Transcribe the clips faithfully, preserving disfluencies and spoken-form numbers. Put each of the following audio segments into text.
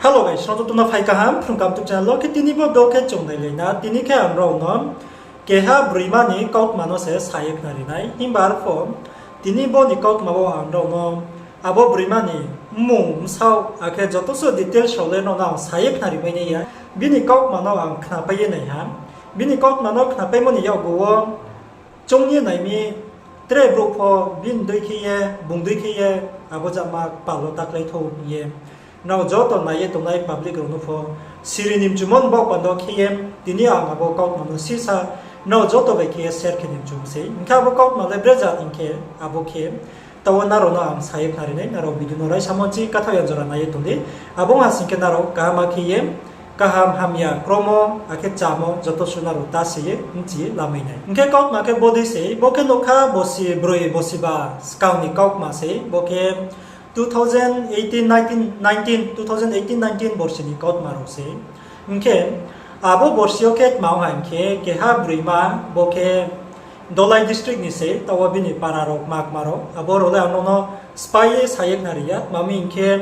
Hello guys, srang joto no phai kaham Phrung Kaham YouTube channel wo. Khe tini bo video khe chung nailai na, tini khe ang nrao no keha broima ni kautma no se sa ye khnari nai. Himba arphuh tini bo ni kautma wo ang nrao no abo broima ni mmung bsaoh akhe joto suh details rao le nrao no ang sa ye khnari mai nai ya. Bini kautma no ang khnapai ye nai ha. Bini kautma no khnapaimo ni yakgu wo choung ye nai mi, tre brouh pho bini dei khe ye, bung dei khe ye, abo jama pal wo ta kláithou hing ye. Nrao joto nai ye tongnai public rao no pho siri ni mchumo ni baoh panda khe ye, tini ang abo kautma no sisa nrao joto bai khe ye share khe ni mchumo sei. Hing khe abo kautma le brezat hing khe, abo khe taoh wo nrao no ang sa ye khnari nai, nrao video no raisamo ching kathaoh ya jora nai ye tong di. Abo ong ha sing khe nrao kaham khe ye, kaham hamya kromo akhe chámo joto suh nrao ta se ye bchi ye lamai nai. Hing khe kautma khe bodei sei, bo khe nougkha bosi broi bosi ba skang ni kautma sei, bo khe two thousand eighteen, nineteen, nineteen, two thousand eighteen nineteen borsi ni kautma rao sei. Hing khe abo borsi yo khe tma ong ha hing khe, keha broima, bo khe Dholai district ni sei, taoh wo bini para rao kma kma rao, abo rao le ang nrao no sphái ye sa ye khnari ya, tma mi hing khe,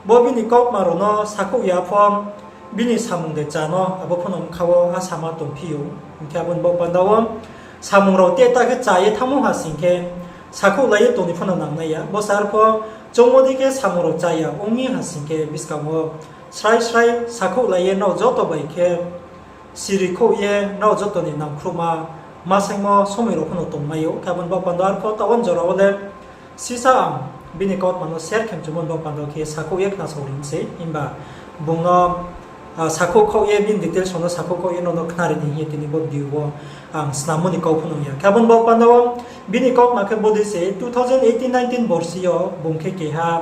bo bini kautma rao no sakhouh ya pho, bini samung de chá no, abo pho no bkha wo asama tongphi ou. Hing khe abo ni baoh panda wo samung rao te ta khe chá ye thanngmo ha sing khe, sakhouhlai ye tong ni pho no nangnai ya. Bo sar pho choungmo dei khe samung rao chá ya ong mi ha sing khe, buskang wo srai srai sakhouhlai ye nrao joto bai khe siri khouh ye nrao joto ni nangkhruhma ma saingmo somoi rao pho no tongmai ou. Khe abo ni baoh panda arphuh taoh wo jora wo le sisa ang bini kautma no share khe mchumo ni baoh panda khe sakhouh ye khnasao ri mi sei. Himba bung no, ah, sakhouh khaoh ye bini details rao no sakhouh khaoh ye nrao no khnari ni hing ye tini bo video wo ang snammo ni kau pho nung ya. Khe abo ni baoh panda wo bini kautma khe bodei se two thousand eighteen nineteen borsi yo bung khe keha,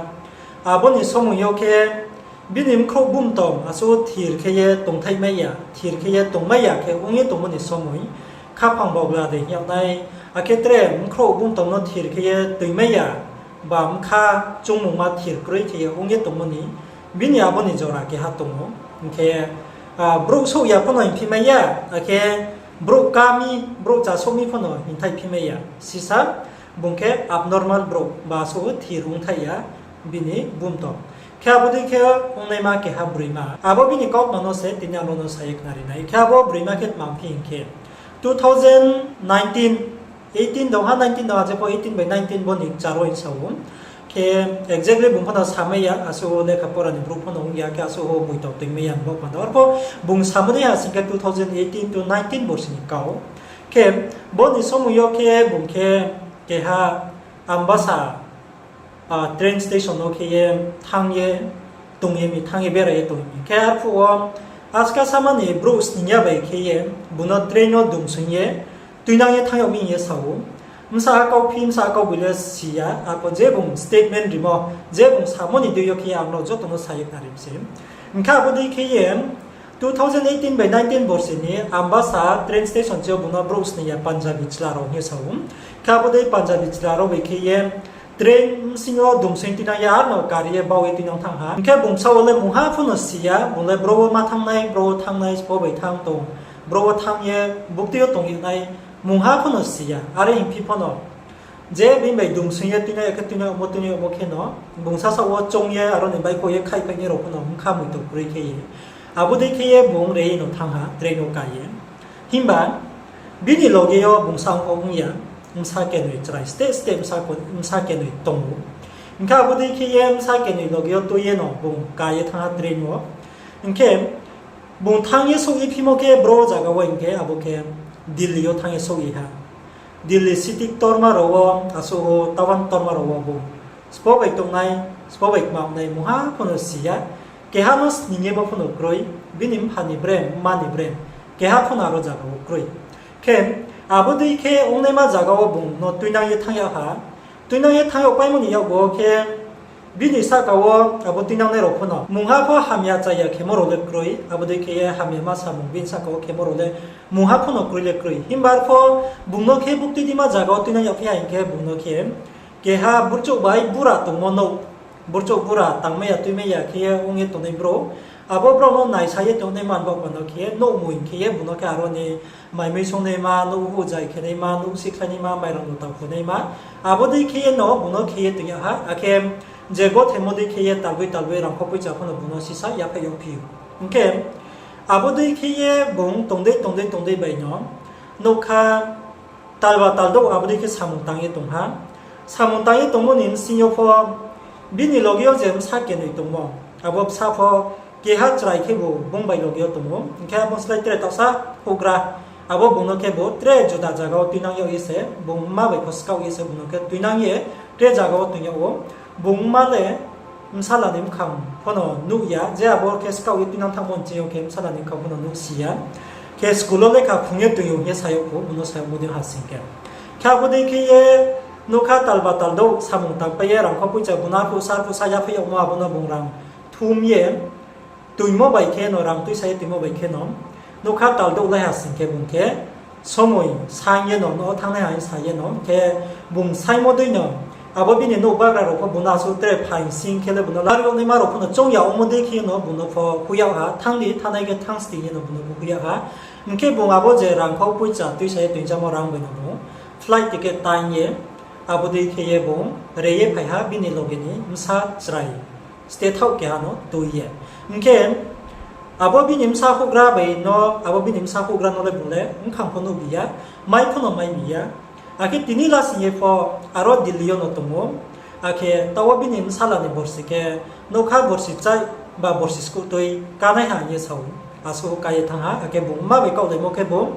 abo ni somoi yo khe bini bkhrouh bumtong asuh thir khe ye tongthaihmai ya, thir khe ye tongmai ya khe ong ye tongmo ni somoi, khaphang baohgla de hing yag nai, akhe tre bkhrouh bumtong no thir khe ye toingmai ya, ba bkha choungmungma thir kroi khe ye ong ye tongmo ni, bini abo ni jora keha tong ou. Hing khe, ah, brouh souh ya pho no hingphimai ya, akhe brouh ká mi, brouh chasouh mi pho no hingthaihphimai ya. Sisa, bung khe abnormal brouh, ba asuh thir ongthaih ya bini bumtong. Khe abo dei khe ongnaima keha broima. Abo bini kautma no se tini ang nrao no sa ye khnari nai. Khe abo broima khe tma phi hing khe, two thousand nineteen, eighteen dong ha, nineteen dong ha, jepho eighteen bai nineteen bo ni kchar wo hing sa ou. Khe exactly bung pho no samai ya, asuh wo lekha pora ni brouh pho no ong ya, khe asuh wo moitao toingmai ya ni baoh panda. Arphuh bung samo dei ha sing khe two thousand eighteen to nineteen borsi ni kau. Khe bo ni somoi yo khe bung khe keha Ambasa, ah, train station no khe ye thanng ye tong ye mi, thanng ye berai ye tong ye mi. Khe arphuh wo aska sama ni brouh sning ya bai khe ye bung no train no dumsoing ye tuinang ye thanng yag mi hing ye sa ou. Bsa ha kauphi, bsa ha kauboi le si ya, arphuh je bung statement rimo, je bung samo ni dei yo khe ye ang nrao joto no sa ye khnari mi sei. Hing khe abo dei khe ye two thousand eighteen bai nineteen borsi ni Ambasa train station chi yo bung no brouh sning ya Punjabi chla rao hing ye sa ou. Khe abo dei Punjabi chla rao bai khe ye train bsing yo dumsoing tuinang ye aro no kari ye bau ye tuinang thanng ha. Hing khe bung bsaoh wo le mungha pho no si ya, bung le bro wo ma thanngnai, bro wo thanngnai, sbo bai thanng tong, bro wo thanng ye buktui yo tong ye nai, mungha pho no si ya. Are hingphi pho no je bini bai dumsoing ye tuinai ya khe tuinai yagmo, tuinai yagmo khe no, bung sasaoh wo choung ye aro ni baihkhouh ye khaihphainai rao pho no bkha moitao kroi khe ye. Abo dei khe ye bung rei no thanng ha, train wo ka ye. Himba bini loge yo bung sa ong pho ong ya, bsa kenoi chrai, steh steh bsa ko-, bsa kenoi tong ou. Hing khe abo dei khe ye bsa kenoi loge yo tui ye no bung ka ye thanng ha train wo. Hing khe bung thanng ye souh ye phimo khe bro zaga wo hing khe abo khe Delhi yo thanng ye souh ye ha. Delhi city ktorma rao wo, asuh wo town ktorma rao wo bung sbo bai tongnai, sbo bai kma ong nai mungha pho no si ya. Keha no sning ye bo pho no kroi, bini mpha ni brem, mma ni brem, keha pho no aro zaga wo kroi. Khe abo dei khe ongnaima zaga wo bung no tuinang ye thanng yag ha. Tuinang ye thanng yag paimo ni yakgu wo khe bini sahka wo abo tuinangnai rao pho no mungha pho hamya chaya khemo rao le kroi, abo dei khe ye hamya ma samung bini sahka wo khemo rao le mungha pho no kroi le kroi. Himba arphuh bung no khe buktui dima zaga wo tuinang yagphi ha hing khe bung no khe keha burchouh bai bura tongmo nouh, burchouh bura tangmai ya tuimai ya khe ye ong ye tongnai brouh, abo brouh no naisa ye tongnai man baoh panda khe ye nouh mui khe ye bung no khe aro ni mai mui songnaima, nouh hujai khenaima, nouh sikhlainaima, mairang no tang khunaima, abo dei khe ye no bung no khe ye toing yag ha, akhe je gothemo dei khe ye talboi talboi rangkho poicha pho no bung no sisa yaphaih yagphi ou. Hing khe abo dei khe ye bung tong dei tong dei tong dei bai no nougkha talba taldouh abo dei khe samung tang ye tong ha. Samung tang ye tongmo ni bsing yo pho bini loge yo je bsa kenoi tongmo, abo bsa pho keha chrai khebu bung bai loge yo tong ou. Hing khe abo slái tre taohsa houhgra, abo bung no khebu tre juda zaga wo tuinang yag ye se, bung mma bai pho skaoh ye se bung no khe tuinang ye tre zaga wo toing yag ou. Bung mma le bsala ni bkhang pho no nuh ya, je abo khe skaoh ye tuinang thanngmo ni ching yo khe bsala ni bkhang pho no nuhsi ya. Khe school wo lekha phrung ye toing ou hing ye sa yag pho, bung no sa yagmo dei ha sing khe. Khe abo dei khe ye nougkha talba taldouh samung tangpai ye rangkho poicha bung no arphuh sa arphuh sa yaphaih yagmo, abo no bung rang thum ye toingmo bai khe no, rang tuisa ye toingmo bai khe no, nougkha taldouh lai ha sing khe bung khe somoi saing ye no, nouh wo thanngnai ha hing sa ye no, khe bung saingmo dei no, abo bini nouh bagra rao pho bung no asuh tre phaing sing khe le bung no lari yag naima rao pho no choung ya ongmo dei khe no bung no pho hoih yag ha, thanng di, thanngnai khe thanng sdi hing ye no bung no pho hoih yag ha. Hing khe bung abo je rangkho poicha tuisa ye toingjamo rang bai no bung flight ticket taing ye, abo dei khe ye bung re ye phai ha bini loge ni bsa chrai, state thaoh keha no tui ye. Hing khe abo bini bsa houhgra bai no, abo bini bsa houhgra no le bung le bkhang pho nuhbi ya, mai pho no maibi ya. Akhe tini lasing ye pho aro Delhi yo no tong ou. Akhe taoh wo bini bsala ni borsi khe nougkha borsi chai ba borsi skuh tui kánai ha hing ye sa ou. Asuh ka ye thanng ha, akhe bung mma bai kaohlaimo khebu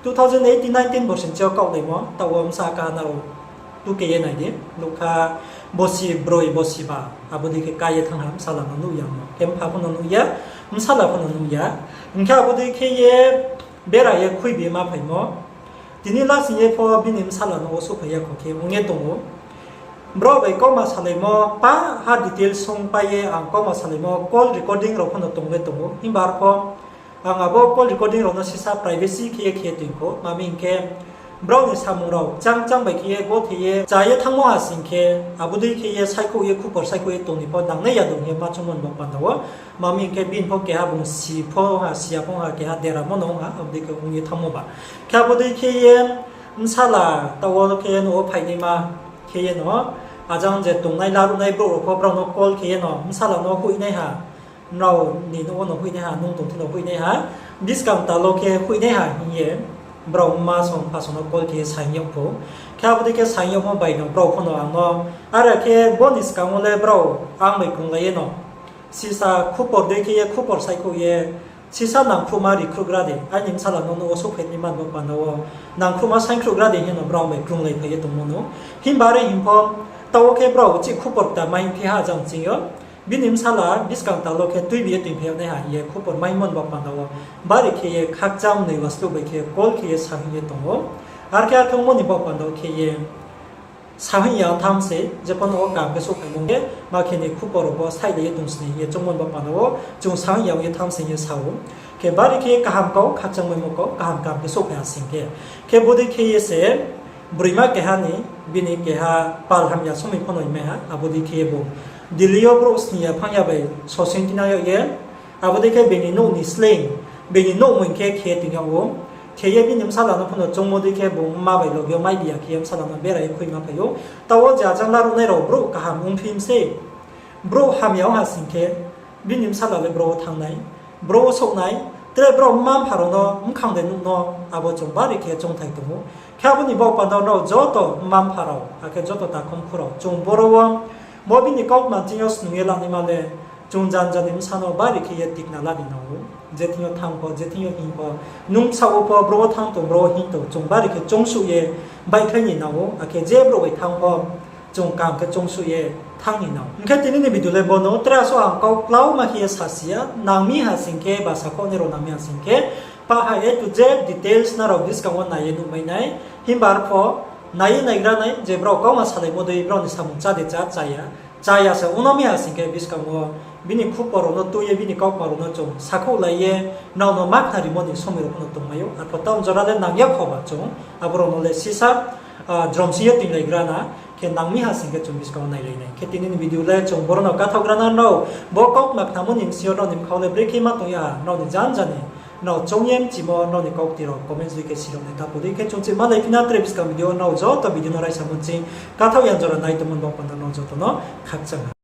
two thousand eighteen nineteen borsi ni ching yo kaohlaimo, taoh wo bsa ka nrao tu khe ye nai di, nougkha bosi broi bosi ba abo dei khe ka ye thanng ha, bsala no nuh ya mo, khe mpha pho no nuh ya, bsala pho no nuh ya. Hing khe abo dei khe ye bera ye khuibi ma phaimo. Tini lasing ye pho bini bsala no wo souhphai ya kho khe ong ye tong ou. Brao bai kauma salaimo pa ha detail songpai ye ang kauma salaimo call recording rao pho no tong le tong ou. Himba arpho ang abo call recording rao no sisa privacy khe ye khe toing kho. Mami hing khe brao ni samung rao kchang kchang bai khe ye gothe ye cha ye thanngmo ha sing khe, abo dei khe ye saikhouh ye khupor saikhouh ye tong ni pho nangnai ya dong ye ma choungmo ni baoh panda wo. Mami hing khe bini pho keha bung si pho ha, si ya pho ha, keha deramo no ong ha, abo dei khe ong ye thanngmo ba. Khe abo dei khe ye bsala taoh wo khe ye nouh wo phainaima khe ye no, ajang je tongnai laruhnai brouh rao pho brao no call khe ye no, bsala no hoihnai ha, nrao ni nouh wo no hoihnai ha, nung tong thing no hoihnai ha, buskang tal wo khe hoihnai ha hing ye brao mma song pha song no call khe ye saing yag pho. Khe abo dei khe saing yagmo bai no brao pho no ang no, are khe bo ni skang wo le brao ang bai krunglai ye no sisa khupor dei khe ye khupor saikhouh ye, sisa nangkhruhma rikhruhgra di, aini bsala no nouh wo souhphai ni man bo panda wo nangkhruhma saingkhruhgra di hing ye no brao bai krunglaiphai ye tongmo no. Himba are hing pho, taoh wo khe brao chih khupor kta ma hing phi ha jang ching yo, bini bsala buskang tal wo khe tuibi ye toingphai yag nai ha hing ye khupor ma hingmo ni bo panda wo bari khe ye khakchang noi wasluh bai khe call khe ye sa hing ye tong ou. Ar khe arthungmo ni bo panda wo khe ye sa hing ya ong tham se, je pho no wo kaham khe souhphaimo khe, ma khe ni khupor rao pho saihlai ye tong sini hing ye choungmo ni bo panda wo chung sa hing ya ong ye tham se hing ye sa ou. Khe bari khe kaham kau, khakchangmaimo kau, kaham kaham khe souhphai ha sing khe. Khe bodei khe ye se, broima keha ni, bini keha pal hamya somoi pho no hingmai ha, abo dei khe ye bung Delhi yo brouh sning ya phang ya bai sosing tinang yag ye, abo dei khe bini nouh ni sleing, bini nouh moing khe khe toing yag ou. Khe ye bini bsala no pho no choungmo dei khe bung mma bai loge yo maibi ya khe ye bsala no bera ye khuima phai ou. Taoh wo je ajang laruhnai rao brouh kaham ongphi mi se, brouh hamya ong ha sing khe, bini bsala le bro wo thanng nai, bro wo souh nai, tre brao mma-mpha rao no bkhang de nuh no, abo chung bari khe choungthai tong ou. Khe abo ni baoh panda wo nrao joto mma-mpha rao, akhe joto takhumkhu rao, chung boro wo, bo bini kautma ching yo snung ye lanaima le, chung janja ni bsa no bari khe ye tikna la di nang ou. Je thing yo thanng pho, je thing yo hing pho, nung bsaoh wo pho, bro wo thanng tong, bro wo hing tong, chung bari khe choungsuh ye baihkhlai ni nang ou, akhe je brouh bai thanng pho, chung kaham khe choungsuh ye thanng ni nang ou. Hing khe tini ni video le bo no, tre asuh ang kau klauma khe ye sasi ya, nang mi ha sing khe ba sakhouhnai rao nang mi ha sing khe, pah ha A to Z details nrao buskang wo nai ye nuhmai nai, himba arpho nai ye naigra nai, je brao kauma salaimo dei brao ni samung chá de chá, chá ya, chá ya se ong no mi ha sing khe buskang wo bini khupor rao no tui ye, bini kautma rao no chung sakhouhlai ye, nrao no ma khnarimo ni somoi rao pho no tongmai ou. Arpho taoh jora le nang ya kho ba chung, abo rao no le sisa, ah, jromsing ye toinglaigra na, khe nang mi ha sing khe chung buskang wo nailai nai. Khe tini ni video le chung boro no kathaohgra na nrao, bo kautma khnamo ni bsing yo nrao ni bkha wo le brekhe ma tong ya ha, nrao ni janja ni, nrao choung ye mchimo nrao ni kaukti rao comments dei khe sirao nai ta pho dei khe chung chih malai phi na tre buskang video nrao joto video no raisamo ching kathaoh yang jora nai tongmo ni baoh panda nrao joto no khakchang ha.